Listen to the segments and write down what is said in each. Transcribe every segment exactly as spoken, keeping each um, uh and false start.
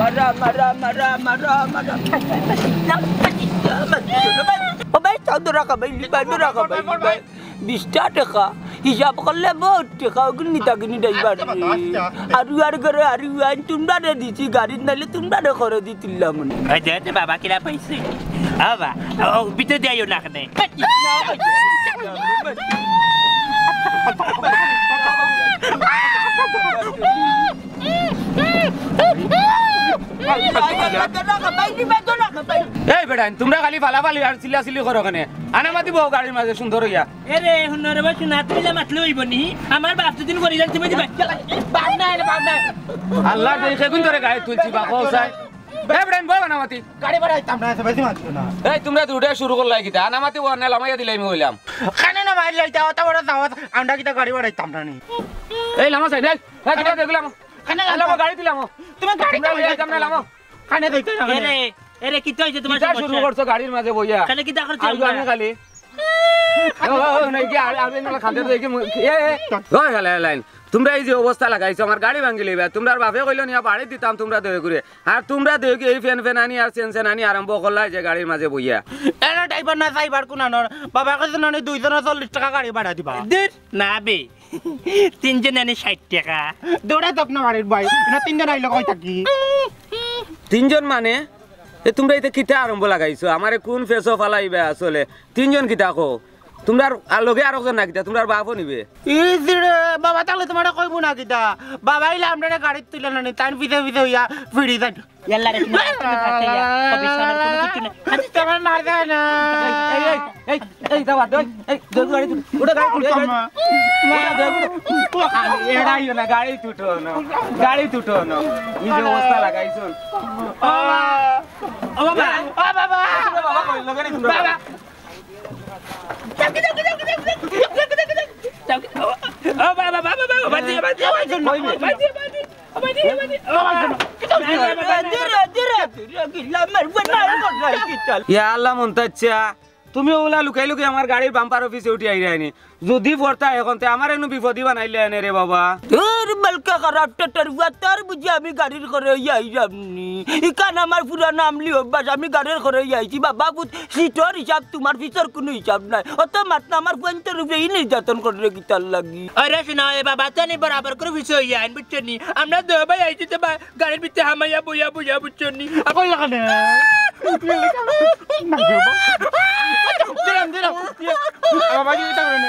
মারা, মারা, মারা, মারা, মারা। ও ভাই, চাও দরা খাবাই, লিবাই, দরা খাবাই, লিবাই। বিশটা টেকা, হিসাব করলে বহুত টেকা, ওগুন নিতা কিনি ড্রাইভার। আচ্ছা, বাবা, আচ্ছা। আর উয়ার ঘরে আর উয়াইন তুমরারে দিছি, গাড়ির নাইলে তুমরারে খরচ দিতিলাম। ওই যে, ওই যে বাবা কিলা পাইছে। বাবা, ও, ভিতরে দিয়াইও না কেনে। এই বেটাইন, তুমরা খালি ফালাফালি আর চিল্লাচিল্লি করো কেনে? আনামাতি বও গাড়ির মাঝে সুন্দর অইয়া। এরে, হুনো রে বা, শুনা, তুই মাতলে অইবো নি? আমার বাপ দুদিন করি যান, তুমি দিবা। বাপ নাই, বাপ নাই। আল্লাহর দোহাই, কেগুন ধরে গাড়ি তুলছি, বাপ, ও সাই। এ বেটাইন, বও আনামাতি। গাড়ি বাড়াইতাম না, এত বেশি মাতছো না। এই, তুমরা দুটায় শুরু করলায় কিতা? আনামাতি বও, না লামাইয়া দিলাইমু কইলাম। কেনে না মাইর লইতা, অত বড় সাহস, আমরা কিতা গাড়ি বাড়াইতাম না নি? এই লামা সাইড, এই, এই, তুমরা দেখলাম। কেনে লামো? লামো, গাড়ি দিলাম। তুমি গাড়ি তুমরা চালাইতাম না, লামো। কানে দইতে যাবে না। এরে, এরে, কিতা অইছে তুমার কিতা সমস্যা? শুরু করছো গাড়ির মাঝে বইয়া? কানে কিতা করছো আর আমরা? আমি খালি। ও, ও, ও, নাই কি, আর, আর, না, খাদ্য তো দেখি মু-, এ, এ, ওই, হেলা, হেলা, লাইন। তুমরা এই যে অবস্থা লাগাইছো, আমার গাড়ি ভাঙ্গি লইবা। তুমরার বাপে কইলো নিয়া বাড়ি দিতাম তুমরা দয়া করে। আর তুমরা দয়া করে এই ফেন ফেনানি আর সেন সেনানি আরম্ভ করলায় যে গাড়ির মাঝে বইয়া। এরা ড্রাইভার না, ড্রাইভার কোন আনর? বাবা কইছে না, দুইজনে চল্লিশ টেকা গাড়ি ভাড়া দিবা। দের না বে। তিনজন এনে ষাইট টেকা। দৌড়াই তো আপনার বাড়ির ভাই। না তিনজন আইলো কই থাকি? তিনজন মানে? এ তুমরা ইতা কিতা আরম্ভ লাগাইছো? আমারে কুন ফেসো ফালাইবা আসলে? তিনজন কিতা কও? তুমরার আর লগে আরকজন না কিতা? তুমরার বাপও নিবে? ই জিরে, বাবা তাইলে তুমারে কইবো না কিতা? বাবা ইলা আমরারে গাড়িত তুলে নানি, তাইন পিছে পিছে অইয়া ফিরি যাইন। ইয়াল্লা রে, তুমি আসলে ফাঁসে গিয়া। কবি শোনার কোনো কিছু নেই। আচ্ছা, তোমার মার যায় না। এই, এই, এই, এই, এই, যাও, আর দই, এই, দই, গাড়ি তুলো। উঠো, গাড়ি তুলো, এই, গাড়ি তুলো। এই, দই, দই। আরে, এড়াইও না, গাড়ি তুটো না। গাড়ি তুটো না। এই যে অবস্থা লাগাইছো। ও বাবা। ও বাবা। ও বাবা। বাবা, কই, লগে নেই তুলো। বাবা। ও বাবা, বাবা, বাবা, বাবা, বাঁচিয়ে, বাঁচিয়ে, বাঁচিয়ে, বাঁচিয়ে, বাঁচিয়ে। ইয়া আল্লাহ, মন্তাজ চাচা, তুমি অউলা লুকাই লুকাই আমার গাড়ির বাম্পারর পিছে উঠি আইরায় নি। যুদি পড়তা অখন তে আমার এনু বিপদি বানাইলে এনে রে বাবা। তোর বালকা খারাপ টেটের বুয়া, তোর বুঝি আমি গাড়ির ঘরে আইরাম নি। ইখান আমার পুরানা আমলি অভ্যাস, আমি গাড়ির ঘরে আইছি বাবা পুত। সিটর হিসাব তুমার পিছর কুনু হিসাব নাই। অত মাত না, আমার ফুয়াইন্তর উপরে ই নির্যাতন কররে কিতার লাগি। আরে শুনো, এ বাবা, তো নি বরাবর করে পিছে অইয়া আইন, বুঝছো নি? আমরা দুই ভাই আইছি তো বা-, গাড়ির ভিতরে হামাইয়া বইয়া বইয়া, বুঝছো নি? আবার লাগানে। দিলাম, দিলাম। বাবা, কি এটা করে নে?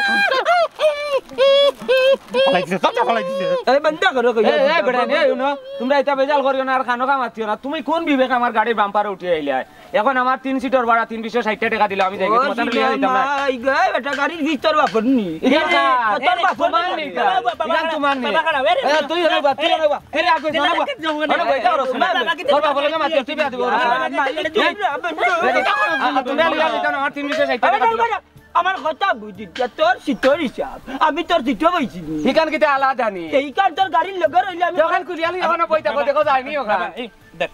ফালাই দিছে, সব ফালাই দিছে। এই বন্ধ করো, কই? এই, এই, বেটা, এই, হুনো, তুমরা ইতা বেজাল করিও না, আর কানো কামাতিও না। তুমি কুন বিবেকে আমার গাড়ির বাম্পারো উঠি আইলায়? অখন আমার তিন সিটর ভাড়া তিনশো ষাইট টেকা দিলাম, আমি যাই গি, ও, তুমার তানু লইয়া যাইতাম না। মাই গো, বেটা, গাড়ির ভিতর বাপর নি। ইখান কার? এ, ইখান তুমার নি। বাবা খাড়া, বাবা খাড়া, এ, তুই হনে বা, তুই হনে বা। এ রে, আগে, হনে বা। হনে বা, ইটা করো, হনে বা। তোর বাপর লগে মাতি, তুই বিয়া দিব। আ, মালিক, তুই, আ, আ, তুমরা লইয়া যাইতাম না, আমার তিনশো ষাইট টেকা দিলাম। আমার কথা বুঝি, তোর সিটর হিসাব, আমি তোর সিটো বইছি নি। ইখান কিতা আলাদা নি? এইখান তোর গাড়ির লগে রইলে আমি অখান খুলিয়া লই, অখান বইতা, দেখো যায়নি অখান। এই, দেখ।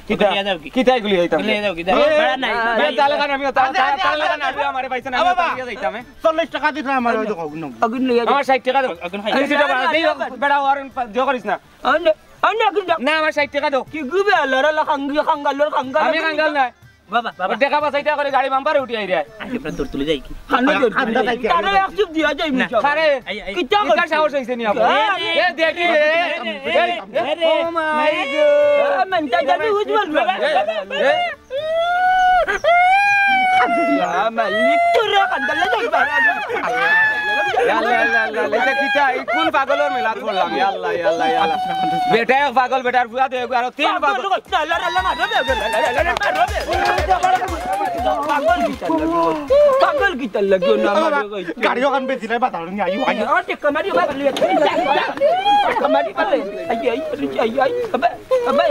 কিতা? খুলিয়া যাও কি? কিতা এগুলি হইতাম? খুলিয়া যাও কি? দেখ, এ, ভাড়া নাই। এ, তাহলে কারণ আমি, তাহলে, তাহলে, তাহলে কারণ আমি আমারে পাইছে না, আমি বাবা। তাহলে যাইতাম, এ। চল্লিশ টেকা দিছ না আমারে, ওই দেখো, অগুন। অগুন লইয়া যাও। আমার ষাইট টেকা দেও। অগুন খাই। এই সিটে ভাড়া দেই, বেটা, ওর দিও করিস না। অন্য, অন্য অগুন দাও। না, আমার ষাইট টেকা দেও। কি গুবে আল্লাহ, আল্লাহ, খাঙ্গি, খাঙ্গালোর, খাঙ্গাল। আমি খাঙ্গাল না। বাবা, বাবা। ওর দেখা বাঁচাইতে করে গাড়ি বাম্পারে উঠি আইরে। আরে, আপনার দৌড় তুলে যাই কি? কানে, কান্দা কান্দা থাকি। কানে এক চুপ দিয়া যাই, না। মিছা। আরে, এই, এই, কিতা ইটা করছিস? সাহস হইছে নি আপনার? আরে, এ, দেখি রে। আরে, এই, আরে, ও মাই গড। এ, মেন্টাল জানি উজবল। এ, এ। ইয়া মালিক, তোরা আল্লাহ, আল্লাহ, আল্লাহ, আল্লাহ, ইটা কিতা? ই কুন পাগলর মেলাত পড়লাম? ইয়া আল্লাহ, ইয়া আল্লাহ, ইয়া আল্লাহ। বেটা এক পাগল, বেটার ফুয়া দুই, আরো তিন পাগল। পাগল কিতার লাগি? পাগল কিতার লাগি? ও না, আমার গাড়ি ওখান বেশি নাই, বাজার নিয়ে আইও, আইও। ও, টেক্কা মারি, বাবা, লিয়ে। টেক্কা মারি, বাবা। I, I, I, I, I, বাবা, বাবা,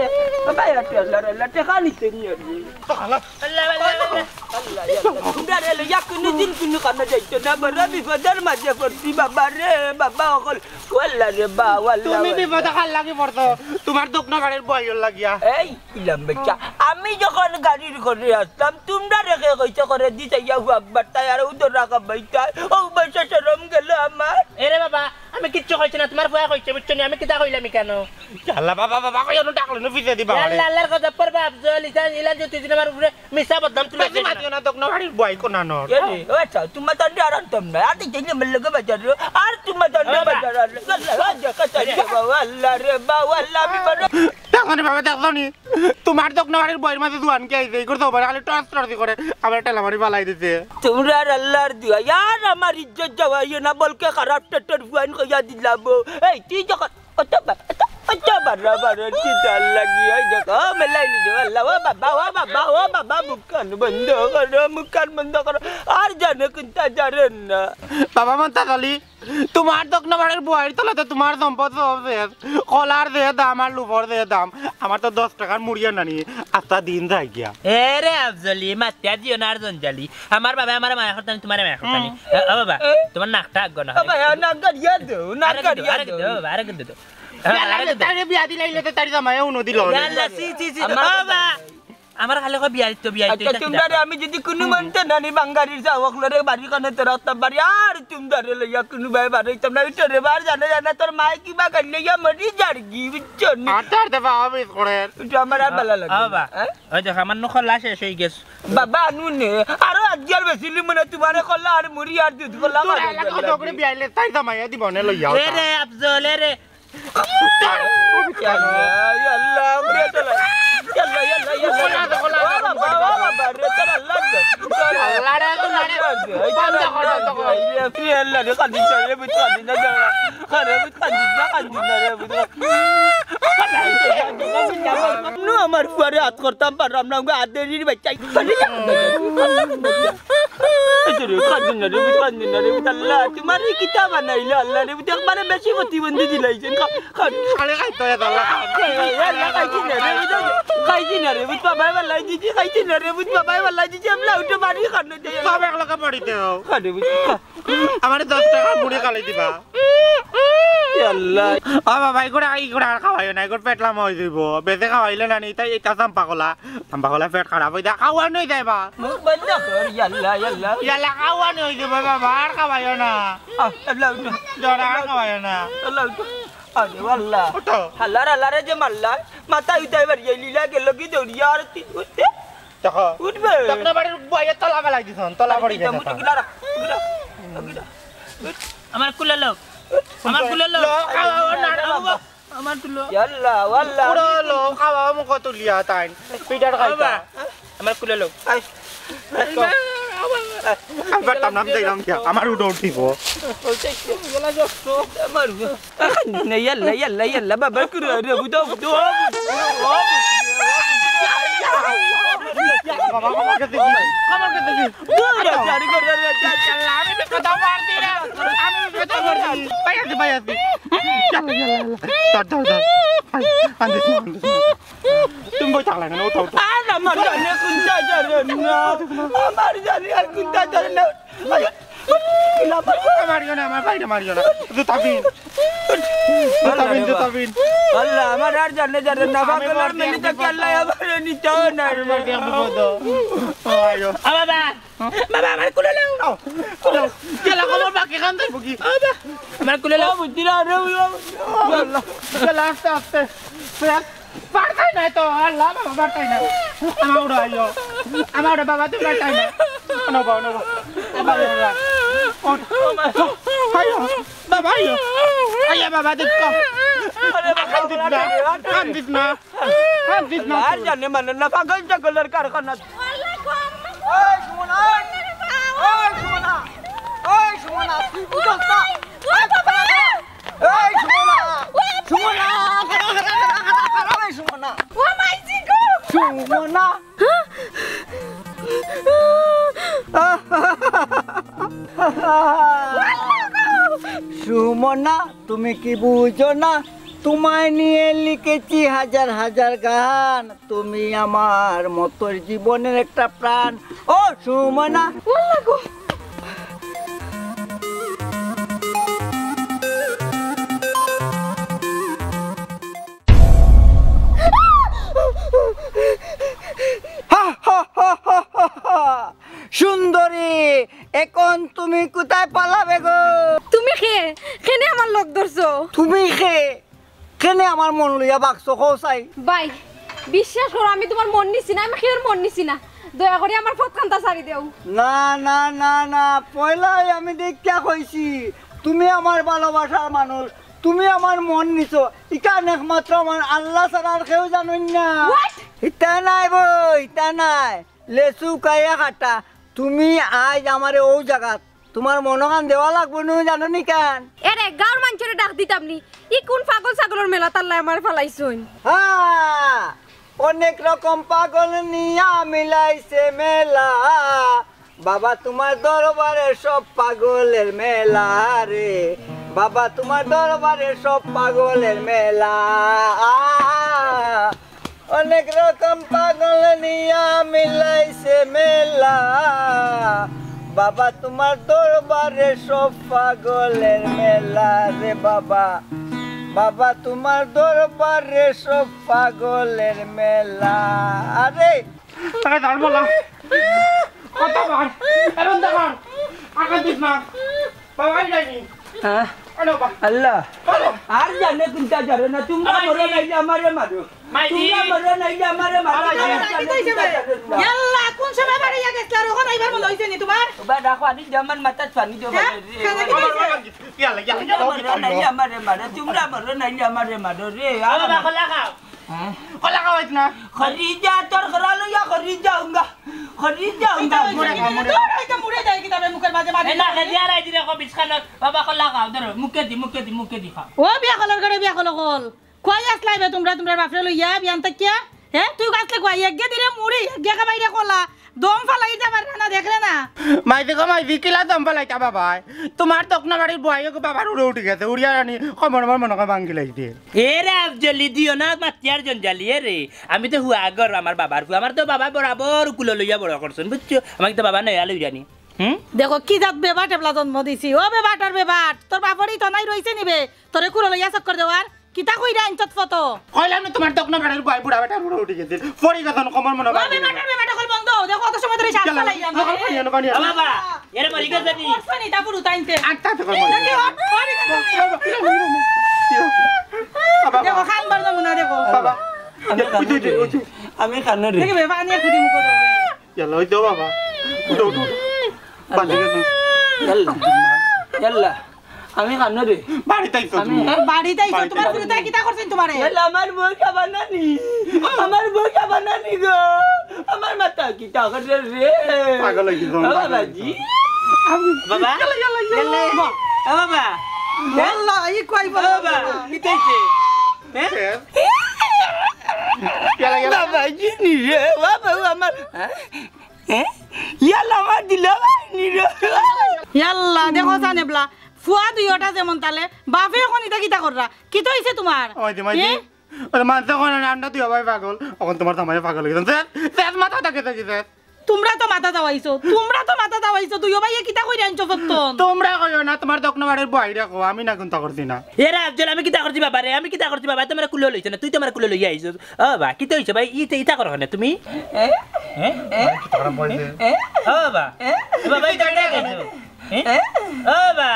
বাবা, আল্লাহ, আল্লাহ, টেক্কা নিতে নিয়ে আইও। আল্লাহ, আল্লাহ, আল্লাহ, আল্লাহ। আল্লাহ, ইয়া আল্লাহ। তোমরা রে লইয়া কুনুদিন কুনু কানো যাইতো না, বড় বিপদর মাঝে পড়ছি, বাবা রে, বাবা অকল। ও আল্লাহ রে, বা, ও আল্লাহ, তুমি ও আল্লাহ। বিপদে কার লাগি পড়ছো? তুমার দোকান বাড়ির বইর লাগিয়া। এই, ইলাম বেচা। আমি যখন গাড়ির ঘরে আসতাম, তোমরা রেখে কইছে করে দিতে ইয়া হুয়া বার্তায় আর উদর রাখা বাইতায়। ও বেচা শরম গেল আমার। এরে বাবা, আমি কিচ্ছু কইছি না, তুমার ফুয়া কইছে, বুঝছো নি? আমি কিতা কইলাম কেন? আল্লাহ, বাবা, বাবা, কই অনো ডাকলো না, পিছে দিবা ইয়া আমারে। আল্লাহ, আল্লাহর গজব পড়বা, আফজল, ইসান, ইলান যতদিন আমার উপরে মিছা বদনাম তুলে বেশি মাতিও না, দোকান বাড়ির বই কোন আনর। এ রে, ও আচ্ছা, তোমার দণ্ডে আর আনতাম না। আর দেখতে গেলে আমার লগে বাজার রে। আর তোমার দণ্ডে ও বাবা। বাজার আর আল্লাহ, আল্লাহ, আল্লাহ, কথা রে বাবা, আল্লাহ রে বাবা, আল্লাহ, আমি বড় দেখো নি বাবা, দেখো নি? তোমার দোকান বাড়ির বইর মাঝে জুয়ান কে আইছে, ই করতে পারে, খালি টর্চ টর্চ করে, আবার ঠেলা মারি ফালাই দিছে। তোমরা আর আল্লাহর দোয়া, ইয়ার আমার ইজ্জত যাওয়াইও না, বলকে খারাপ টেটের ফুয়াইন কইয়া দিলাম। এই, তুই যখন অত বা-, অত, অত বাড়াবাড়ি কিতার লাগি? ওই দেখো, মেলাই নিছো, আল্লাহ, ও বাবা, ও বাবা, ও বাবা, মুখখান বন্ধ করো, মুখখান বন্ধ করো। আর জানে কুনতা জানেন না। বাবা মন্তাজ আলী, তোমার দোকান বাড়ির বইর তলাতে তোমার সম্পদ সব শেষ। কলার যে দাম আর লুফর যে দাম, আমার তো দশ টেকার মুড়ি আর নানি, আস্তা দিন যায় গিয়া। এ রে আফজলি, মাতিয়া দিও না আর জঞ্জালি। আমার বাবা আমারে মায়া করতা নি, তোমারে মায়া করতা নি। হুম। এ, ও বাবা, এ? তোমার নাকটা আগ না ও ভাই, নাক গাড়িয়া দেও, নাক আরেকটু, গাড়িয়া আরেকটু, দেও। ও বাবা, আরেকটু দেও। ইয়াল্লা, আরে দে। তারে বিয়া দিলাইলে তো তার জামাইও উনো দিল। ইয়াল্লা, ছি, ছি, ছি। আমার ও বা, আমার খালি কয় বিয়া দিত, বিয়া দিত, আচ্ছা, এটা কিতা তোমরা রে, কয়? আমি যদি কুনু মানতে না নি, বাঙ্গারির যাও, অকলরে বাড়ি কানে তোরা অত্তা বাড়ি, আর তোমরা রে লইয়া কুনু ভাই বাড়ি তোমরা উঠো রে, বার জানে জানে তোর মায়ে কিবা গাইলে ইয়া মরি যারগি, বুঝছো নি? আর তার দে বাবা মিস করে। উঠো, আমার আর ভালা লাগে ও না। বা। হ্যাঁ? ওই দেখো, আমার নু কলা শেষ হয়ে গেছে। বাবা, আনু নে, আরো আজকাল বেশি লিমু না, তোমারে কলা আর মুড়ি আর দুধ কলা তোর খাওয়া এলাকা যাবে কত করে লাগে। বিয়াইলে তাই জামাইয়া দিব নে লইয়া এ ওটা। রে আফজল, এ রে। ইয়াল্লা, ইয়াল্লা, উড়ে চলো। ইয়াল্লা, ইয়াল্লা, ইয়াল্লা। কলা দে, কলা দে, ও বাবা, কলা দে। ও বাবা, রে চল, আল্লাহ দে। আল্লাহ রে, আল্লাহ রে। এই বন্ধ কর, বন্ধ কর। এই রে, তুই আল্লাহ রে, কান্দিস না রে, বুঝ কান্দিস না রে। আরে, বুঝ কান্দিস না, কান্দিস না রে, বুঝ। নু আমার ফুয়ারে আত করতাম পারলাম না, ওগো আদেরির বাচ্চা। এই যে রে, কান্দিস না রে, বুঝ কান্দিস না রে, বুঝ আল্লাহ, তোমার এই কিতা বানাইলো আল্লাহ রে, বুঝ একবারে বেশি প্রতিবন্ধী দিলাইছেন। খা-, খা-, আরে খাইতো এ দাঁড়া। এই, এই, এই, খাইছি না রে, বুঝ, খাইছি না রে, বুঝ বাবাই বালাই দিছি, খাইছি না রে, বুঝ বাবাই বালাই দিছি, আমরা উঠে বাড়ি খান না যাই। সব এক লগে বাড়িতে হও। খানে বুঝ, খা। আমারে দশ টেকা মুড়ি খালি দিবা। এ আল্লাহ। ও বাবা, ইগুড়া, ইগুড়া আর খাওয়াইও না, ইগুড়া পেট লামা হয়ে যাইব। বেশি খাওয়াইলে না নি, তাই এটা চাম্পা কলা। চাম্পা কলা পেট খারাপ হয়ে যায়, খাওয়া নই যায় বা। মুখ বন্ধ কর, ইয়াল্লা, ইয়াল্লা। ইয়াল্লা, খাওয়া নই যাইব বাবা, আর খাওয়াইও না। আহ, আল্লাহ, উঠো। জোরে আর খাওয়াইও না। আল্লাহ, উঠো। আরে আল্লাহ। উঠো। হালার হালারে যে মারলা, মাথা উঠাই বাড়িয়ে লীলা গেল কি দৌড়িয়া আর তি-, উঠতে? দেখো। উঠবে। তখন বাড়ির বইয়ে তলা বেলাই দিছন, তলা পড়ি গেছে। মুটুকি লারা, উঠো, উঠো। আমার কুলে লও। আমার কুলে লও। লও, খাওয়াও না, না, না, বাবা। আমার তুলো। ইয়াল্লা, ওয়াল্লা। পুরো লও, খাওয়াও মুখ তুলিয়া তাইন। পিঠার খাইতা। বাবা, আমার কুলে লও। আয়। আমি পারতাম না, আমি যাইলাম গিয়া। আমার উঠো উঠিব। আমার উঠো। না, ইয়াল্লা, ইয়াল্লা, ইয়াল্লা, বাবা, কুড়ি, আরে, বুঝাও, বুঝাও, বুঝাও, বুঝাও। বাবা, বাবা, কে দেখি? বাবা, কে দেখি? দূর, আরে, আরে, আরে, আরে, আরে। ইয়াল্লা, আমি কথা মার দি না। আমি কথা মার দি। ভাই, আছে, ভাই, আছে। ইয়াল্লা, ইয়াল্লা, ইয়াল্লা। ধর, ধর, ধর। আন, আন দিস না, আন দিস না। তুমি বই থাকলে না, উঠো, উঠো। আর আমার জানে কুন্তা জানে না। আমার জানে আর কুন্তা জানে না। মারিও না, আমার ভাইরে মারিও না। জুতা পিন। জুতা পিন, জুতা পিন। আল্লাহ, আমার আর জানে জানে না। আমি পাগল আর মার দিয়া মেলি তাকে বিপদ। আল্লাহ আমারে নিতেও না। আমি মার দিয়া বিপদ। ও, আয়ো। ও বাবা, বাবা, আমার কুলে লও। ও, কুলে লও। গেলা খবর বাকি খান দেব কি? বাবা, আমার কুলে লও। ও, বুদ্ধি না রে, ও, ও, আল্লাহ। গেলা আস্তে আস্তে। পারতাই না তো, আল্লাহ বাবা, পারতাই না। আমার উড়ো আইও। আমার উড়ো বাবা, তুমি পারতাই না। নো বাবা, নো বাবা। বাবা, বাবা। ও, আইও। বাবা, আইও। আইয়া বাবা, দেখো। আরে বাবা, কান্দিস না, কান্দিস না। কান্দিস না। আর জানে মানে না, পাগল ছাগলের কারখানা। ওই সুমন, ওই। ওই সুমন, ও ভাই, ও বাবা! এই সুমনা! ও বাবা! সুমনা! এই সুমনা! ও মাইজি গো! সুমনা! সুমনা, তুমি কি বুঝো না? তোমায় নিয়ে লিখেছি হাজার হাজার গান। তুমি আমার মতোর জীবনের একটা প্রাণ। ও সুমনা। ওয়াল্লা গো। হা, হা, হা। সুন্দরী, এখন তুমি কোথায় পালাবে গো? তুমি কে? কেনে আমার লগ ধরছো? তুমি কে? কেনে আমার মন লইয়া বাগছো, কও চাই? ভাই, বিশ্বাস করো, আমি তোমার মন নিছি না, আমি কেউর মন নিছি না। দয়া করি আমার পথ খান্তা ছাড়ি দেও। না, না, না, না, পয়লাই আমি দেখিয়া কইছি, তুমি আমার ভালোবাসার মানুষ, তুমি আমার মন নিছো, ইখান একমাত্র আমার আল্লাহ ছাড়া আর কেউ জানইন না। What? ইতা নায় বো, ইতা নায়। লেচু কাইয়া কাটা, তুমি আইজ আমারে অউ জাগাত তুমার মনখান দেওয়া লাগবো নু, জানো নি কেন? এরে, গাঁওর মানষরে ডাক দিতাম নি। ই কুন পাগল ছাগলর মেলাত আল্লায় আমারে ফালাইছইন? হ্যাঁ, অনেক রকম পাগল নিয়া মিলাইছে মেলা। বাবা তুমার দরবারে সব পাগলের মেলা রে, বাবা তুমার দরবারে সব পাগলের মেলা। অনেক রকম পাগল নিয়া মিলাইছে মেলা। বাবা তুমার দরবারে সব পাগলের মেলা রে বাবা। বাবা তুমার দরবারে সব পাগলের মেলা। আরে! তাকে ধর বলা। কত বার? এরম দেখার। আঘাত দিস না। বাবা, এই যায়নি। হ্যাঁ? আরে বাবা। আল্লাহ। আরে। আর জানে কুনটা জানে না। তুমরা আরে মরো কি? নাইলে আমারে মারো। মাই তুমরা দি। মরো নাইলে আমারে মারো। আরে আর জানে কুনটা জানে না। ইয়াল্লা, কুন সময় বাড়ি গেছলা? আর অখন আইবার মনে অইছে নি তুমার? ওবা, রাখো, আনি দে আমার মাথাত পানি দে, হ্যাঁ? বাবা রে। খানা কি আমার খাইছে? বাবা কি? ইয়াল্লা, ইয়াল্লা, ইয়াল্লা, তুমরা মরো নাইলে আমারে মারো। তুমরা মরো নাইলে আমারে মারো রে। আর বাবা, কলা খাও। হ্যাঁ? কলা খাওয়াইছ না? খরিজা, তোর গলা লইয়া খরিজা উঙ্গা। খরিজা উঙ্গা। মুড়ে খা, মুড়ে খা। তোর হয়তো মুড়ে যায় কিতাবে মুখের মাঝে মাঝে। এ না, খেদিয়া রাই দিলে কো বিছখানাত। বাবা, কলা খাও, ধরো, মুখে দি, মুখে দি, মুখে দি খাও। ও বিয়া কলর ঘরে বিয়া কল কল। কই আসলাই বে তুমরা, তুমরার বাপরে লইয়া বিয়ান থাকিয়া? হে, তুই গাছলে কই? এগে দিরে মুড়ি, এগে খাবাইরে কলা। দম ফালাই দিতে পারে না, দেখলে না? মাইজি গো মাইজি, কিলা দম ফালাইতা বাবায়? তুমার দক্ষিণ বাড়ির বুয়াইয়ে গো বাবার উড়ে উঠি গেছে, উড়িয়া আনি কমর মর মনে করে ভাঙ্গি লাইছে। এ রে আফজলি, দিও না মাতিয়ার জঞ্জালি, এ রে। আমি তো হুয়া আগর আমার বাবার ফুয়া, আমার তো বাবা বরাবর কুলো লইয়া বড় করছইন, বুঝছো? আমাকে তো বাবা নয়া লইরানি। হুম? দেখো কি জাত বেবাট এবলা জন্ম দিছি। ও বেবাটর বেবাট, তোর বাপরই তো নাই রইছে নিবে, তোরে কুলো লইয়া চক্কর দেওয়ার। কিতা কইরা আনছত ফটো? কইলাম না তুমার দক্ষিণ বাড়ির বুয়াই বুড়া বেটার উড়ে উঠি গেছে। পড়ি গেছে না, কমর মনে ও হয় ভাঙ্গি বেবাটর গেছে। বেবাট অকল বন্ধ। দেখো কত সময় ধরে শ্বাস চালাই আমরা। পানি আনো, পানি আনো। বাবা, এরে মরি গেছে নি? করছে নি, তা পুরু তাইনতে। আটটা তো কমর। দেখি, ও, পড়ি গেছে নি। বাবা। দেখো, খান বার যাবো না, দেখো। বাবা। আমি ওই যে, ওই যে। আমি কান্না রে। দেখি, বেবা, আনিয়া খুঁজি মুখো দেবো। ইয়াল্লা, ওই তো বাবা। উঠো, উঠো, উঠো। বাঁচি গেছে। ইয়াল্লা। ইয়াল্লা। আমি কান্না রে। বাড়িত আইছো আমি তুমি। বাড়িত আইছো, বাড়িত তুমার আইছো। ফুরুতায় কিতা করছইন তুমারে? ইয়াল্লা, আমার বউ খাবার নানি। আমার বউ খাবার নানি গো। আমার মাথা কিতা করে রে? পাগল হয়ে গেছো, ও পাগল হয়ে বাবাজি। গেছো। বাবা। ইয়াল্লা, ইয়াল্লা, ইয়াল্লা। ইয়াল্লা। ও বাবা। ইয়াল্লা, ই কই ও বাবা। বাবা। কিতা হইছে? হ্যাঁ? কে? ইয়াল্লা, ইয়াল্লা। বাবাজি নি রে, বাবা আমার, হ্যাঁ? হ্যাঁ? ইয়াল্লা, আমার দিল ভাই নি রে। ইয়াল্লা, দেখো জান এবলা, ফুয়া দুইওটা যেমন তালে, বাপে অখন ইতা কিতা কররা? কিতা হইছে তুমার? ওই যে, মাই হ্যাঁ? দি, ওই যে মানষে কয় না, আমরা দুইও ভাই পাগল, অখন তুমার জামাই পাগল হয়ে গেছে। শেষ, শেষ মাথা থাকে থাকি শেষ। তুমরা তো মাথা দাওয়াইছো, তুমরা তো মাথা দাওয়াইছো, দুইও ভাইয়ে কিতা কইরা আনছো ফত্তন? তুমরা কইও না, তুমার দক্ষিণ বাড়ির বুয়াইরে কও, আমি না কুন্তা করছি না। এরা আফজল, আমি কিতা করছি বাবারে, আমি কিতা করছি বাবা, তুমার কুলো লইছে না, তুই তো আমার কুলো লইয়া আইছস। ও বা, কিতা হইছে ভাই, ইতা, ইতা করো না তুমি? হ্যাঁ? হ্যাঁ? ও বা, ও বাবা, ইতা কিতা করছো? হ্যাঁ? ও বা।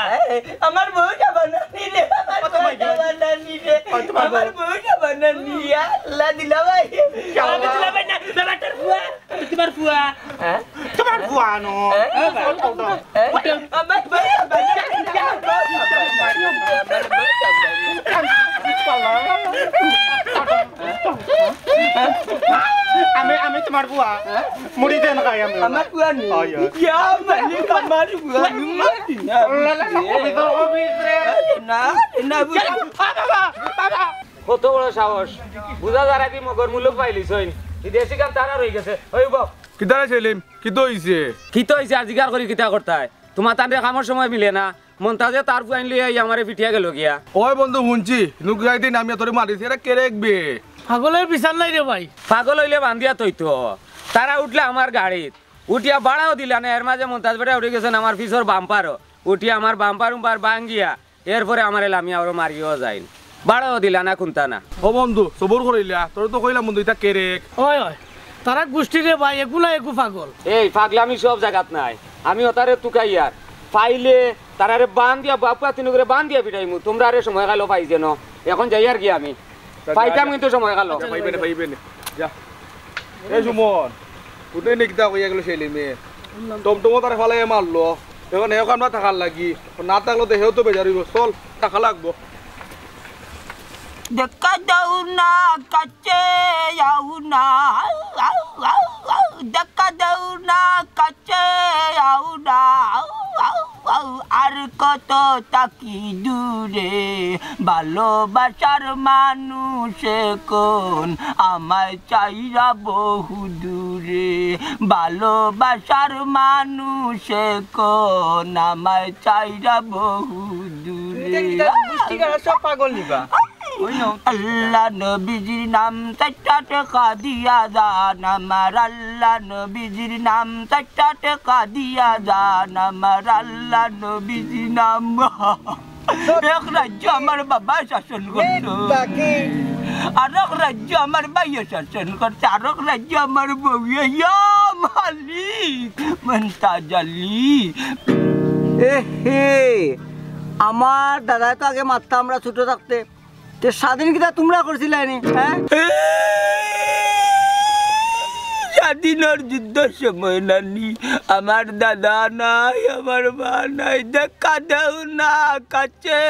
আমার বউ যাবা না নিলে, আমার বউ যাবা না নিলে, আমার বউ যাবা না নিলে, আল্লাহ দিলা ভাই। আল্লাহ দিলা ভাই না, বেবাটার ফুয়া। তুমার ফুয়া। হ্যাঁ? তুমার ফুয়া নো। হ্যাঁ? ও বা। হ্যাঁ? আমার বউ যাবা না নিলে, আমার বউ যাবা না নিলে, আমার বউ যাবা না নিলে। আমি, আমি তোমার বুয়া। মুড়ি দেন খাই আমি। আমার বুয়া নি? অয়, অয়। ইয়া মালিক, আমার বুয়া নি? না, না, না, কবি তো কবি রে। না, না, বুয়া। আ, বাবা, বাবা। কত বড় সাহস। বুঝা যার আগে মগর মুলুক পাইলিছইন। ই দেশি কাম তারা রই গেছে। ওই বক। কিতা রে সেলিম? কিতা অইছে? কিতা অইছে আর জিগার করি কিতা করতায়? তোমার তানরে কামর সময় মিলে না। মন্তাজে তার ফুয়াইন লইয়া ই আমারে পিটিয়া গেল গিয়া। ওই বন্ধু, হুনছি, নুক গাইতে নামিয়া তোরে মারিছে, এটা কেরেক বে। পাগলর বিচার নাই রে ভাই। পাগল অইলে বান্ধিয়া থইতো। তারা উঠলে আমার গাড়িত। উঠিয়া বাড়াও দিলা না, এর মাঝে মন্তাজ বেটা উঠি গেছইন আমার পিছর বাম্পারও। উঠিয়া আমার বাম্পার উম্পার ভাঙ্গিয়া, এরপরে আমারে লামিয়া ওরও মারিও যাইন। বাড়াও দিলা না কুন্তা না। ও বন্ধু, সবুর করিলা, তোরে তো কইলাম বন্ধু, ইটা কেরেক। ওই, ওই, তারা গুষ্টি রে ভাই, এগুলা এগু পাগল। এই পাগলামি সব জাগাত নাই, আমি ওতারে তুকাইয়ার। পাইলে তারারে বান দিয়া, বাপুয়া তিনগুরে বান দিয়া পিটাইমু। তোমরা আরে সময় কালো পাই যেন। এখন যাইয়ার গি আমি। পাইতাম কিন্তু সময় কালো। আচ্ছা, পাইবে না, পাইবে না। যা। এ সুমন, কোথায় নিকিতা কইয়া গেল সেলিমে? টমটমো তারে ফালাইয়া মারলো। এখন, এখন আমরা থাকার লাগি। না থাকলে তো হেও তো বেজার অইব। চল, থাকা লাগবো। দেখা দাও না, কাছে আও না। আউ, আউ, আউ, আউ। দেখা দাও না, কাছে আও না। আউ, আউ, আউ। আর কত থাকি দূরে, ভালোবাসার মানুষ এখন আমায় চাইরা বহু দূরে। ভালোবাসার মানুষ এখন আমায় চাইরা বহু দূরে। তুমি দেখি তার গুষ্টি গাড়া সব পাগল নিবা। ওই নাও। আল্লাহ নবীজির নাম চাইরটা টেকা দিয়া যান, আমার আল্লাহ নবীজির নাম চাইরটা টেকা দিয়া যান, আমার আল্লাহ নবীজির নাম। এক রাজ্য আমার বাবা শাসন করতো, মিথ্যা কি? আর এক রাজ্য আমার ভাইয়ে শাসন করতো, আর এক রাজ্য আমার বউয়ে। ইয়া মালিক, মন্তাজ আলী। এ হে, আমার দাদায় তো আগে মারতা আমরা ছোট থাকতে। তে স্বাধীন কিতা তোমরা করছিলায় নি, হ্যাঁ? স্বাধীনর যুদ্ধর সময় নানি, আমার দাদা নাই, আমার মা নাই, দেখা দাও না, কাছে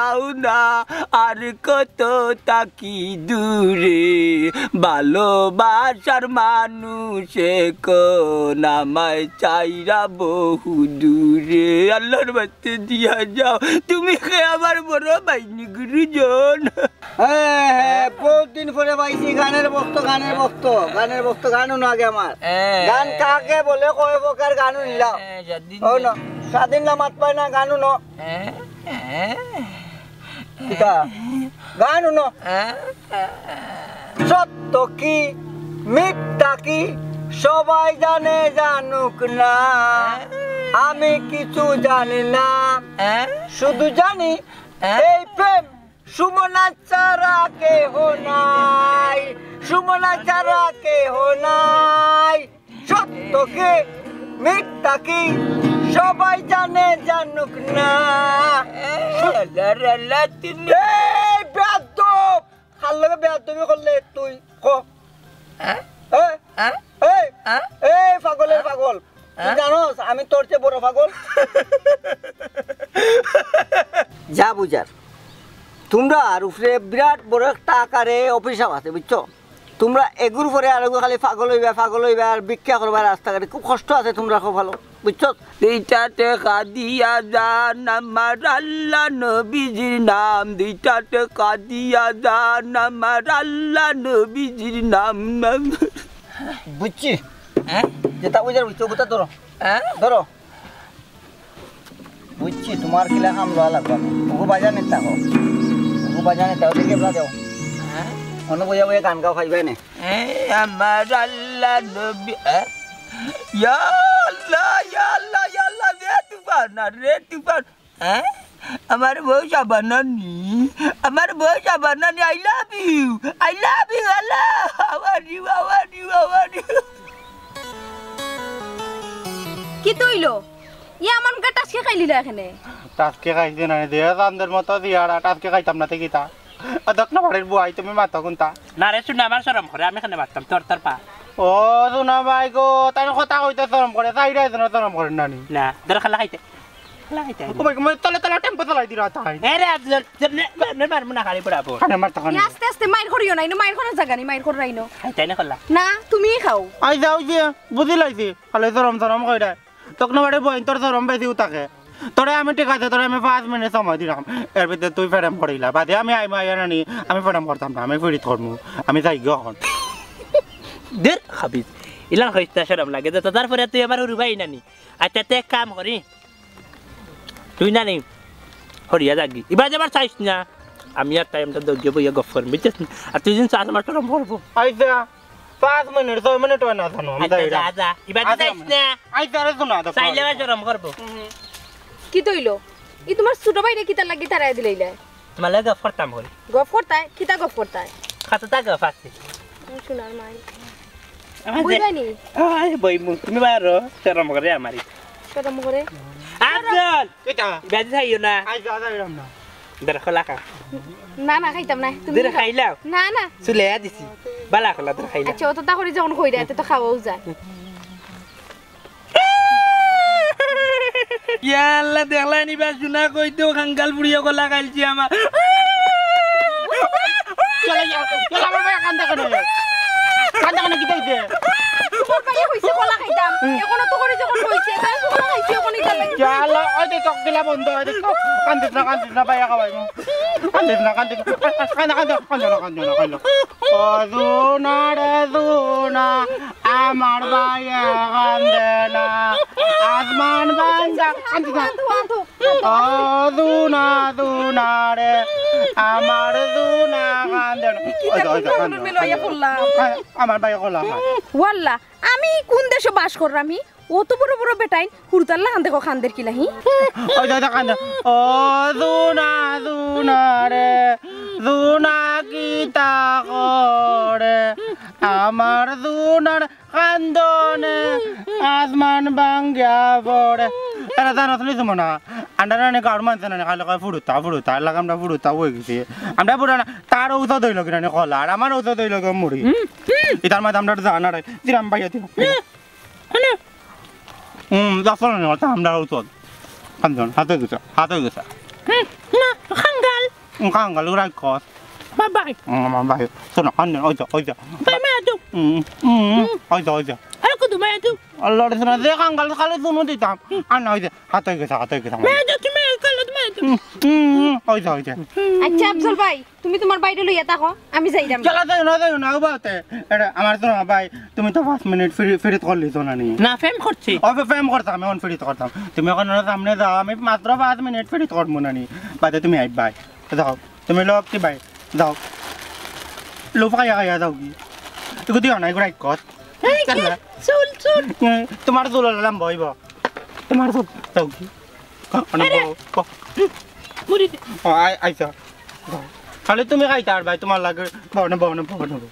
আও না, আর কত থাকি দূরে, ভালোবাসার মানুষ এখন আমায় চাইরা বহু দূরে। আল্লাহর বাস্তে দিয়া যাও, তুমি কে আমার বড় ভাইনি গুরুজন। হ্যাঁ, হ্যাঁ, বহুত দিন পরে পাইছি গানের ভক্ত, গানের ভক্ত, গানের ভক্ত, গান হুনো আগে আমার। হ্যাঁ। গান কাকে বলে, কয় প্রকার গান হুনলাও। হ্যাঁ, স্বাধীন ও না, স্বাধীন না মাত পায় না, গান হুনো। হ্যাঁ, হ্যাঁ। কিতা? গান হুনো। হ্যাঁ। সত্য কি মিথ্যা কি সবাই জানে জানুক না, আমি কিছু জানি না। হ্যাঁ। শুধু জানি হ্যাঁ। এই প্রেম সুমনা ছাড়া কেহ নাই, সুমনা ছাড়া কেহ নাই। সত্য কি মিথ্যা কি সবাই জানে জানুক না। আল্লাহ, আল্লাহ, তুমি এই বেয়াদব, কার লগে বেয়াদবি করলে তুই? ক। হ্যাঁ? হ্যাঁ? হ্যাঁ? এই, হ্যাঁ? এই পাগলের হ্যাঁ? পাগল। তুই হ্যাঁ? জানোস আমি তোর চেয়ে বড় পাগল? যা বুঝার। তোমরার উপরে বিরাট বড় একটা আকারে অভিশাপ আছে, বুঝছো? তোমরা এগুর পরে আর এগু খালি পাগল অইবা, পাগল অইবা আর ভিক্ষা করবা রাস্তাঘাটে। খুব কষ্ট আছে তোমরার কপালো, বুঝছো? দুইটা টেকা দিয়া যান আমার আল্লাহ নবীজির নাম, দুইটা টেকা দিয়া যান আমার আল্লাহ নবীজির নাম। বুঝছি। হ্যাঁ? যেটা বুঝার বুঝছো, ওটা ধরো। হ্যাঁ? ধরো। বুঝছি, তোমার কিলা কাম লওয়া লাগবো আমি। ওগো বাজানিত থাকো। ওগো বাজানিত থাকো, দেখি এবার দেও। হ্যাঁ? অন্য বইয়া বইয়া গান গাও খাইবে নে। এ আমার আল্লাহ নবী, এ? ইয়া আল্লাহ, ইয়া আল্লাহ, ইয়া আল্লাহ, রে তুফান, আর রে তুফান। হ্যাঁ? আমার বউ সাবানা নি, আমার বউ সাবানা নি, I love you, I love you, Allah, how are you, how are you, how are you? কিতা অইলো? ইয়া আমার মুখে টাসকে খাইলিলা এখানে। টাসকে খাইছে না, দেয়া চান্দের মতো দিয়ারা, টাসকে খাইতাম না, তে কিতা? অ, দক্ষিণ বাড়ির বুয়াই, তুমি মাতো কুনতা? না রে, শুনে আমার শরম করে, আমি এখানে মারতাম, তোর, তোর পা। ও, সোনা ভাই গো, তাই কথা কইতে শরম করে, সাইডে আইছে না, শরম করে নানি? না, ধর খালা খাইতে। ও ভাই, মানে তলে তলে টেম্পো চালাই দিরা তাই। এ রে, আফজল, জেমনে, জেমনে মারমু না খালি পড়াবো। কানে মারতা কানে। আস্তে আস্তে মাইর করিও না, ইনো মাইর করার জাগা নাই, মাইর করার ইনো। খাইতায় না কলা। না, তুমিই খাও। আই যাও যে, বুঝি লাইছি। খালি জরম জরম কইরা। তখন বাড়ি বইন তোর জরম বেশি উতাকে। তোরে আমি ঠিক আছে, তোরে আমি পাঁচ মিনিট সময় দিলাম। এর ভিতরে তুই প্রেম করিলা। বাদে আমি আইমু আইয়া নানি, আমি প্রেম করতাম না, আমি ফিরিত করমু। আমি যাই গিয়া অখন। দের খাবিস। ইলান কইস না শরম লাগে। তারপরে তুই আমার হুরু ভাই নানি। আচ্ছা, তে এক কাম করি। তুই না নি, হরিয়া যাগি। ইবার যাবার চাইস না। আমি আর টাইমটা দৌড়িয়ে বইয়া গফ করবো, বুঝছিস নি? আর তুই দিন চাস আমার শরম করবো। আইসা, পাঁচ মিনিট, ছয় মিনিট হয় না জানো, আমি আচ্ছা, যাই যা, না। যা। ইবার আচ্ছা, চাইস না। আইসা, আরে শোনা, দেখো। চাইলে আবার শরম করবো। কিতা অইলো? ই তুমার ছোট ভাইরে কিতার লাগি তাড়াই দিলাইলা? তুমার লগে গফ করতাম করি। গফ করতায়? কিতা গফ করতায়? কততা গফ আছে। হুম, সোনার মাই। আমার যে বুঝবায় নি? আয়, বইমু, তুমি বারো, শরম করে আমারে। শরম করে? আফজল! কিতা? ইবাদি খাইও না। আই যা, যাইরাম না। ধর, কলা খা। না, না, খাইতাম না। তুমি ধর, খাও। খাইলাও। না, না। চুলে দিছি। বালা কলা, ধর, খাইলাও। আচ্ছা, অততা করি যখন কইরা, এতে তো খাওয়াও যায়। ইয়া আল্লাহ, দেখলায় নি বা, সোনা কইতেও খাঙ্গাল বুড়িয়ে কলা খাইলছি আমার। চলো, ইয়া, চলো, আমার ভাই কান্দে কেনে? কান্দে কেনে, কিতা অইছে? তোমার ভাইয়ে কইছে কলা খাইতাম। হুম। অখন তো করি যখন কইছে, তাই কলা খাইছি, অখন ইটা লাগে। ইয়া আল্লাহ, ওই যে চোখ দিলা বন্ধ, ওই যে চোখ। কান্দিস না, কান্দিস না, ভাইয়া খাওয়াইমু। কান্দিস না, কান্দিস না। কান্দে, কান্দে, কান্দে না, কান্দে না, কান্দে না। ও জুনা রে জুনা, আমার ভাইয়ে কান্দে না, আসমান ভাঙ্গা, কান্দিস না। আন্ধু, আন্ধু। ও জুনা, জুনা রে, আমার জুনা কান্দে না। কি ওই যে, ওই যে, দেখুন, কান্দে না, মেলো ইয়া কান্দে না। পড়লাম। আ-, আমার ভাইয়ে কলা খায়। ওয়াল্লা, আমি কোন দেশো বাস কররাম হি? অত বড় বড় বেটাইন, হুরুতার লাখান দেখো কান্দের কিলা হি? ওই যে, ওই যে, কান্দে। ও জুনা, জুনা রে, জুনা কিতা করে, আমার জুনার কান্দনে আসমান ভাঙ্গিয়া পড়ে। এরা জানো শুনি তুমি না? আমরা নানি গাঁওর মানুষ নানি খালি কয় ফুড়ুতা, ফুড়ুতা, এর লাগি আমরা ফুড়ুতা অই গেছি। আমরা ফুড়ুতা না, তার ঔষধ অইলো কি নানি কলা, আর আমার ঔষধ অইলো কি মুড়ি। ইতার মাঝে আমরা জানা রে, দিরাম ভাইয়া দিরাম। হুম, জাফর নানি, ওটা আমরা ঔষধ। কান্দন, হাতে গেছে, হাতে গেছে। হুম, না, খাঙ্গাল। উম, খাঙ্গাল, ওরাই কর। বাবাই। উম, আমার ভাই, শোনো, কান্দন, ওই যে, ওই যে। ভাই, মায়া দেও। উম, উম, উম, ওই যে, ওই যে। আর কত মায়া দেও? আল্লাহ রে, শোনো, যে খাঙ্গাল খালি দুনো দিতাম। আর না, ওই যে, হাতে গেছে, হাতে গেছে। মায়া দেও, তুমি মায়া করলে, তুমি মায়া দেও। উম, উম, উম, ওই যে, ওই যে। আচ্ছা, আফজল ভাই, তুমি তোমার ভাইরে লইয়া থাকো, আমি যাইরাম। চলো, যাইও না, যাইও না, উবাতে। এটা আমার তো না, ভাই, তুমি তো পাঁচ মিনিট ফিরি-, ফিরিত করলি তো নানি। না, প্রেম করছি। ও, প্রেম করতাম, এখন ফিরিত করতাম। তুমি এখন ওনার সামনে যাও, আমি মাত্র পাঁচ মিনিট ফিরিত করমু নানি। বাদে তুমি আইবায়। যাও, তুমি লোক কি ভাই? যাও। লোক খাইয়া খাইয়া যাও কি? এগু দিও না, এগু রাইট কর। এই, চল না। চুল, চুল। এ, তোমার চুল লম্বা অইবো। তোমার চুল যাও কি? ক-, অনেক আরে। বড়, ক-, মুড়ি দে। ও, আই-, আইসা। খালি তুমি খাইতা আর ভাই, তোমার লাগে। বনে, বনে, বনে, বনে।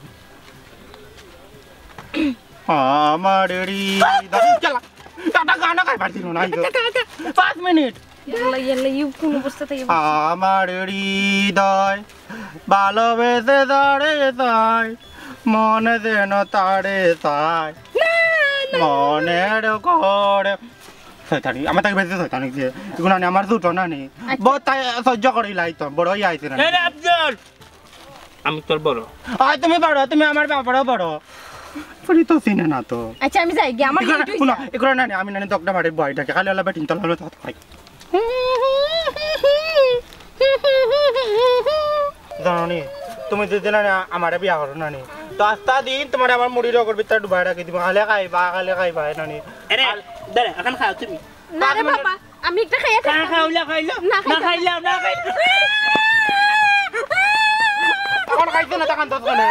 আমার হৃদয়। চলা। এটা গানা গাইবার দিল না, আইসা। আচ্ছা, আচ্ছা, আচ্ছা। পাঁচ মিনিট। ইয়াল্লা, ইয়াল্লা, ইউ কোন অবস্থা তাই? আমার হৃদয় ভালোবেসে তারে চায়, মনে যেন তারে চায়, না, না। মনের ঘরে। শয়তানি, আমার তাকে বেশি শয়তানি দিয়ে। এগুলো নানি আমার দুটো নানি। আচ্ছা। বহুত তাই সহ্য করি লাইতো, বড় হয়ে আইছে না। এ রে আফজল, আমি তোর বড়। আয় তুমি বড়, তুমি আমার বাবারও বড়। পুরি তো চিনে না তো। আচ্ছা, আমি যাই গিয়া, আমার ইকরা, late হইছে। হুনো, ইকরা নানি, আমি নানি দগডা বাড়ির বয়টাকে খালি ওলা বেটিন তলা হলো তত খাই। জানো নি, তুমি যদি নানি আমারে বিয়া করো নানি, তো আস্তা দিন তোমারে আমার মুড়ি রগর ভিতরে ডুবাই রাখি দিব। খালে খাইবা, খালে খাইবা, এ নানি। আরে, আর দাঁড়া, এখন খাও তুমি। না রে বাবা, আমি একটা খাইয়া খা, থাকতাম। খাও, না খাইলাম, না না খাইতাম। খাইলাম, না খাইলাম। এখন খাইছে না, তখন দশ খানে।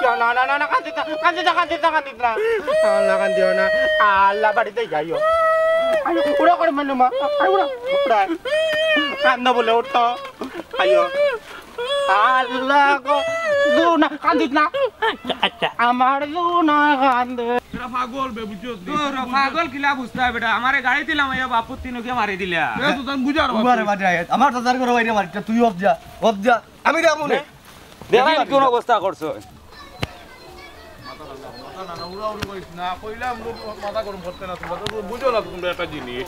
না, না, না, না, কান্দিস না, কান্দিস না, কান্দিস না, কান্দিস না। আল্লাহ, কান্দিও না। আল্লাহ, বাড়িতে যাইও। আয়, উড়া করে মারলো মা। আয়, উড়া, উড়া। কান্দো বলে উঠতো। আইও। আল্লাহ গো, জুনা, কান্দিস না। আচ্ছা, আচ্ছা। আমার জুনা কান্দে। এরা পাগল বে, বুঝছস নি? তোর পাগল কিলা বুঝতে হবে বেটা? আমারে গাড়ি দিলাম, এই বাপুর তিনকে মারি দিলা। এ সুলতান বুঝার বাপ। উবারে বাজে আয়াত। আমার দাদার ঘরে বাইরে মারিটা, তুই অফ যা, অফ যা। আমি যাবো না। দেখি কোন অবস্থা করছো। মাথা না, না, উড়াউড়ি করিস না। কইলাম, মাথা গরম করতে না, তোমরা তো বুঝো না, তোমরা একটা জিনিস।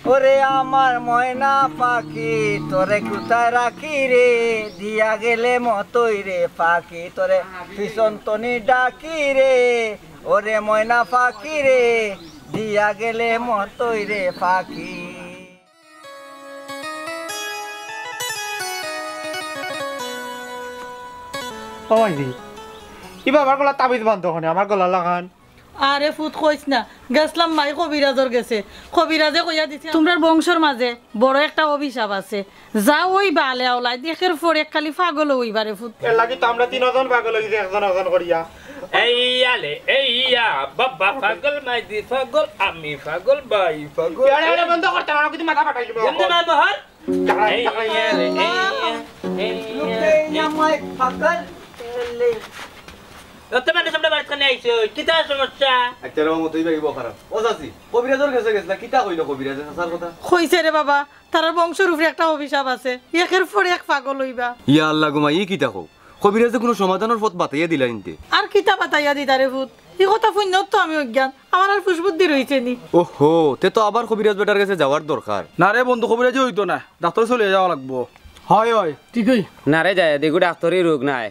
ওরে আমার ময়না পাখি, তোরে কোথায় রাখি রে? দিয়া গেলে মতই রে পাখি, তোরে পিছন তনি ডাকি রে। ওরে ময়না পাখি রে, দিয়া গেলে মতই রে পাখি। ও মাইজি, ইবা আমার গলা তাবিজ বান্ধ ওখানে, আমার গলা লাগান। আরে ফুত কইস না, গেছলাম মাই কবিরাজর গেছে। কবিরাজে কইয়া দিছে, তোমরার বংশর মাঝে বড় একটা অভিশাপ আছে। যা ওই বালে আওলায় দেখের পর এক খালি পাগল হইবারে ফুত। এর লাগি তো আমরা তিনজন পাগল হইছি, একজন একজন করিয়া। এই আলে, এই ইয়া, বাবা পাগল, মাইজি পাগল, আমি পাগল, ভাই পাগল। আরে, আরে, বন্ধ করতে পারো, কিন্তু মাথা ফাটাই দিব। এমনি মার মোহর। এই ইয়া রে, এই ইয়া, এই ইয়া। লোকে ইয়া মাই পাগল, এলে। অত মানুষ আমরা বাড়িত খানে আইছে, কিতা সমস্যা? আচ্ছা, রে, মতই ভাই, বউ খারাপ। ও চাচি, কবিরাজর গেছে গেছে না, কিতা কইলো কবিরাজে চাচার কথা? কইছে রে বাবা, তারার বংশর উপরে একটা অভিশাপ আছে, একের পর এক পাগল হইবা। ইয়া আল্লাহ গো মাই, ই কিতা কও? কবিরাজে কোনো সমাধানর পথ বাতাইয়া দিলা ইনতে? আর কিতা বাতাইয়া দিতারে ফুত? ই কথা ফুইন্নত তো আমি অজ্ঞান, আমার আর ফুসবুদ্ধি রইছে নি। ওহো, তে তো আবার কবিরাজ বেটার গেছে যাওয়ার দরকার। না রে বন্ধু, কবিরাজি হইতো না, ডাক্তার চলে যাওয়া লাগবো। হয়, হয়, ঠিকই। না রে যায়, দেখো ডাক্তারি রোগ নাই,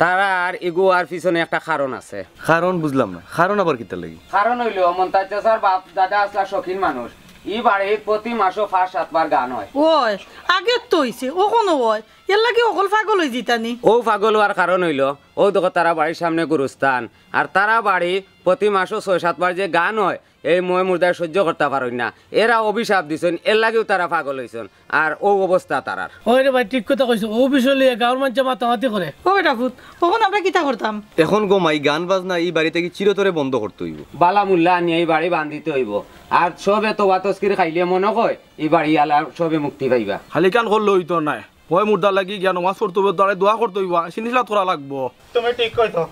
তারার ইগু আর পিছনে একটা কারণ আছে। কারণ বুঝলাম না, কারণ আবার কিতার লাগি? কারণ হইলো মন্তাজ চাচার বাপ দাদা আসলা শৌখিন মানুষ, ই বাড়িত প্রতি মাসও পাঁচ সাতবার গান হয়। ওই, আগে তো হইছে, অখনো হয়, এর লাগি অকল পাগল হই যিতানি। ও পাগল হওয়ার কারণ হইলো, ও দেখো তারা বাড়ির সামনে গুরুস্থান, আর তারা বাড়ি প্রতি মাসও ছয় সাতবার যে গান হয়, এই ময় মুর্দায় সহ্য করতা পারইন না। এরা অভিশাপ দিছইন, এর লাগিও তারা পাগল হইছইন, আর ও অবস্থা তারার। ওই রে ভাই, ঠিক কথা কইছো। ও বিষয় লইয়া গাঁওর মানষে মাতামাতি করে। ও বেটা ফুত, অখন আমরা কিতা করতাম? এখন গো মাই গান বাজনা ই বাড়ি থাকি চিরতরে বন্ধ করতে হইব। বালা মুল্লা আনিয়া ই বাড়ি বান্ধিতে হইব। আর সবে তওবা তসকির খাইলে মনে কয় ই বাড়ি আলার সবে মুক্তি পাইবা। খালি কান করলে হইতো নায়। ময় মুর্দার লাগি গিয়া নমাজ পড়তে হইব, তারে দোয়া করতে হইব, সিনিসলাত করা লাগবো। তুমি ঠিক কইছো।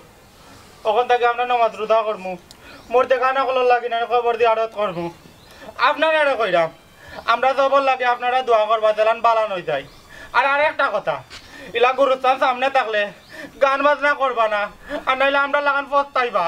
অখন থাকি আমরা নমাজ রোজা করমু, মুর্দে খানা কলর লাগি না কবর জিয়ারত করমু। আপনারারে কইরাম, আমরা সবর লাগি আপনারা দোয়া করবা, যেলান বালা নই যায়। আর আরেকটা কথা, ইলা গুরুস্থান সামনে থাকলে গান বাজনা করবা না, আর নাইলে আমরা লাখান পস্তাইবা।